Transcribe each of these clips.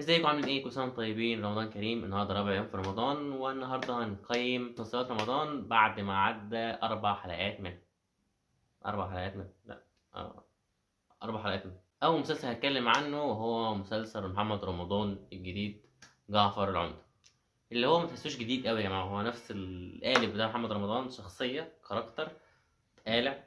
ازيكم؟ عاملين ايه؟ كل سنة وانتم طيبين، رمضان كريم. النهارده رابع يوم في رمضان، والنهارده هنقيم مسلسلات رمضان بعد ما عدى 4 حلقات منه. 4 حلقات منه، لا 4 حلقات منه. اول مسلسل هتكلم عنه وهو مسلسل محمد رمضان الجديد جعفر العمدة، اللي هو ما تحسوش جديد قوي يا جماعة، هو نفس القالب بتاع محمد رمضان، شخصية character قالع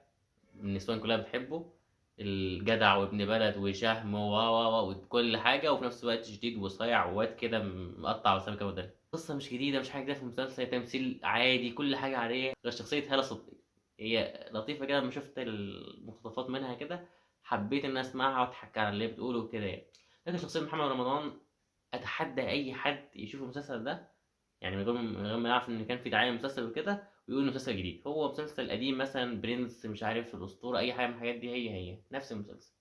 النسوان كلها بتحبه، الجدع وابن بلد وشهم و و وكل حاجة، وفي نفس الوقت شديد وصايع وواد كده مقطع وسمكه ودان. قصة مش جديدة، مش حاجة جديدة في المسلسل، تمثيل عادي، كل حاجة عادية، غير شخصية هاله صدقي هي لطيفة كده، لما شفت المقتطفات منها كده حبيت ان اسمعها واضحك على اللي بتقوله وكده يعني. لكن شخصية محمد رمضان اتحدى اي حد يشوف المسلسل ده يعني من غير ما يعرف ان كان في دعاية للمسلسل وكده ويقول انه مسلسل جديد. هو مسلسل قديم، مثلا برنس، مش عارف الاسطورة، اي حاجة من الحاجات دي، هي نفس المسلسل،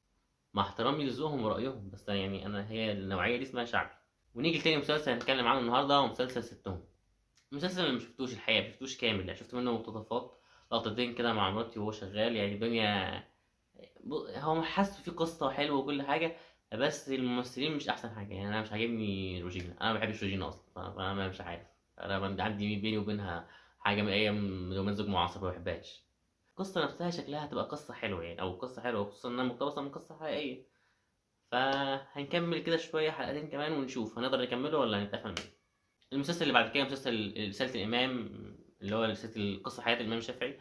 مع احترامي لذوقهم ورايهم، بس يعني انا هي النوعية دي اسمها شعبي. ونيجي لتاني مسلسل هنتكلم عنه النهارده، هو مسلسل ستهم. المسلسل اللي ما شفتوش الحقيقة، ما شفتوش كامل، يعني شفت منه مقتطفات، لقطتين كده مع مراتي وهو شغال، يعني الدنيا هو حاسه في قصة حلوة وكل حاجة، بس الممثلين مش احسن حاجة. يعني انا مش عاجبني روجينا، انا ما بحبش روجينا اصلا، فانا مش عارف، انا عندي بيني وبينها حاجة من ايام رومان زوج معاصر، ما بحبهاش. القصة نفسها شكلها هتبقى قصة حلوة يعني، او قصة حلوة، خصوصا انها مقتبسة من قصة حقيقية. فهنكمل كده شوية حلقتين كمان ونشوف هنقدر نكمله ولا هنتقفل منه. المسلسل اللي بعد كده مسلسل رسالة الامام، اللي هو رسالة قصة حياة الامام الشافعي.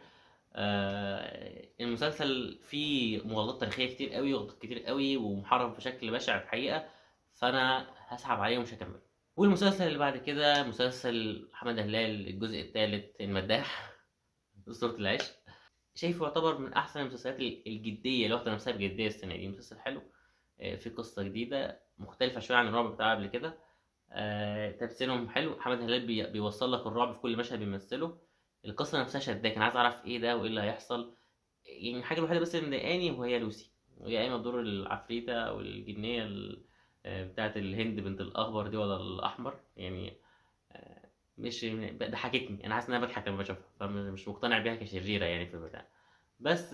المسلسل فيه مغالطات تاريخية كتير قوي، وغلطات كتير قوي، ومحرف بشكل بشع الحقيقة، فانا هسحب عليه ومش هكمله. والمسلسل اللي بعد كده مسلسل حمادة هلال الجزء الثالث المداح اسطورة العشق، شايفه يعتبر من احسن المسلسلات الجدية اللي واخده نفسها بجدية السنة دي. مسلسل حلو، في قصة جديدة مختلفة شوية عن الرعب بتاع قبل كده، تمثيلهم حلو، حمادة هلال بيوصل لك الرعب في كل مشهد بيمثله، القصة نفسها شداك، انا عايز اعرف ايه ده وايه اللي هيحصل. يعني الحاجة الوحيدة بس اللي مضايقاني وهي لوسي، وهي قايمة بدور العفريته او الجنيه بتاعه الهند بنت الاخضر دي ولا الاحمر، يعني مش ضحكتني، انا حاسس ان انا بضحك لما بشوفها، فمش مقتنع بيها كشريره يعني في البتاع. بس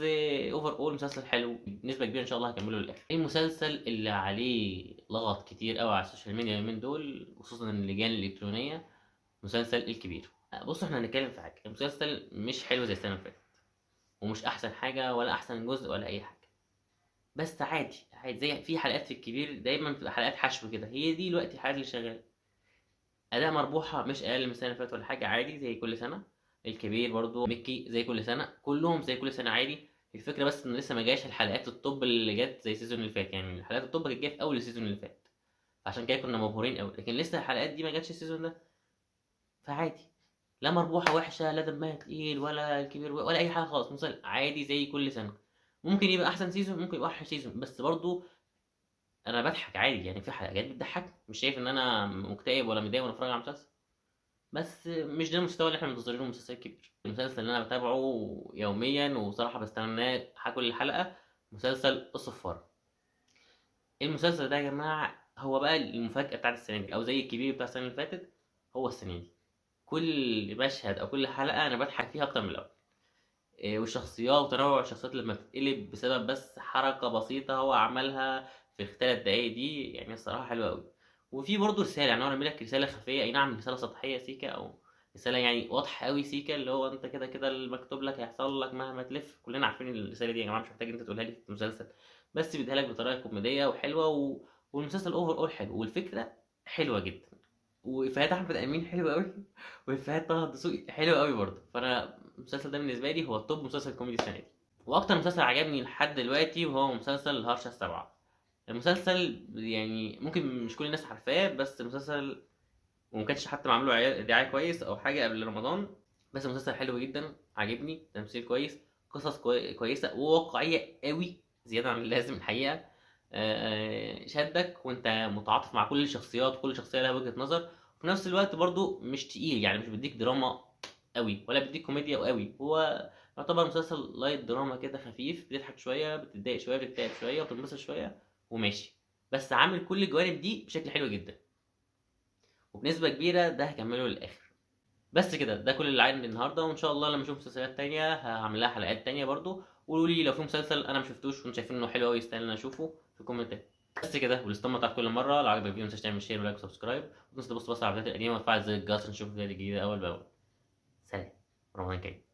overall مسلسل حلو بنسبة كبيرة، ان شاء الله هكمله للاخر. المسلسل اللي عليه لغط كتير قوي على ال social media اليومين دول، خصوصا اللجان الالكترونية، مسلسل الكبير. بصوا احنا هنتكلم في حاجة، المسلسل مش حلو زي السنة اللي فاتت، ومش احسن حاجة ولا احسن جزء ولا اي حاجة، بس عادي عادي. زي في حلقات في الكبير دايما بتبقى حلقات حشو كده، هي دي دلوقتي الحلقات اللي شغالة. اداء مربوحه مش اقل من السنة اللي فاتت ولا حاجة، عادي زي كل سنة. الكبير برضو ميكي زي كل سنة، كلهم زي كل سنة عادي. الفكرة بس ان لسه ما جاش الحلقات ال top اللي جت زي ال season اللي فات، يعني الحلقات ال top كانت جاية في اول ال season اللي فات، عشان كده كنا مبهورين قوي، لكن لسه الحلقات دي ما جاتش ال season ده، فعادي. لا مربوحه وحشة، لا دمها تقيل، ولا الكبير ولا اي حاجة خالص، مسلسل عادي زي كل سنة. ممكن يبقى احسن season، ممكن يبقى اوحش season، بس برضو انا بضحك عادي، يعني في حاجات بتضحك، مش شايف ان انا مكتئب ولا متضايق وانا بتفرج على مسلسل، بس مش ده المستوى اللي احنا منتظرينه من مسلسل كبير. المسلسل اللي انا بتابعه يوميا وصراحة بستناه كل حلقة مسلسل الصفاره. المسلسل ده يا جماعة هو بقى المفاجاة بتاعت السنة دي، او زي الكبير بتاع السنة اللي فاتت، هو السنة دي كل مشهد او كل حلقة انا بضحك فيها اكتر من الاول. والشخصيات وتنوع الشخصيات لما بتتقلب بسبب بس حركة بسيطة هو عملها في الثلاث دقايق دي، يعني الصراحة حلوة قوي. وفي برضه رسالة، يعني هو رامي لك رسالة خفيه، اي نعم رسالة سطحية سيكا، او رسالة يعني واضحة قوي سيكا، اللي هو انت كده كده المكتوب لك هيحصل لك مهما تلف، كلنا عارفين الرسالة دي يا جماعة، مش محتاج انت تقولها لي في المسلسل، بس بيديها لك بطريقة كوميدية وحلوه والمسلسل overall حلو، والفكرة حلوة جدا، وافيهات احمد امين حلوة قوي، وافيهات طه الدسوقي حلوة قوي برضه. فانا المسلسل ده بالنسبة لي هو ال top مسلسل كوميدي السنة دي. واكتر مسلسل عجبني لحد دلوقتي وهو مسلسل الهرشه السبعة. المسلسل يعني ممكن مش كل الناس عارفاه، بس مسلسل وما كانش حتى معمول له دعاية كويس او حاجة قبل رمضان، بس مسلسل حلو جدا، عاجبني، تمثيل كويس، قصص كويسة وواقعيه قوي زيادة عن اللازم الحقيقة. شدك وانت متعاطف مع كل الشخصيات، كل شخصية لها وجهه نظر، وفي نفس الوقت برضو مش تقيل، يعني مش بيديك دراما قوي ولا بيديك كوميديا قوي، هو يعتبر مسلسل light دراما كده خفيف، بتضحك شوية، بتتضايق شوية، بتكتئب شوية، وبتنبسط شوية وماشي، بس عامل كل الجوانب دي بشكل حلو جدا، وبنسبة كبيرة ده هكمله للاخر. بس كده ده كل اللي عندي النهارده، وان شاء الله لما اشوف مسلسلات تانية هعمل لها حلقات تانية برضو. قولوا لي لو في مسلسل انا ما شفتوش وانتم شايفين انه حلو قوي يستاهل ان انا اشوفه في الكومنتات. بس كده، والاسطمبه بتاعت كل مرة. لو عجبك الفيديو ما تنساش تعمل share و like و subscribe، وتنسى تبص بص على الفيديوهات القديمة وتفعل زر الجرس عشان تشوف الفيديوهات الجديدة اول باول. سلام، رمضان كريم.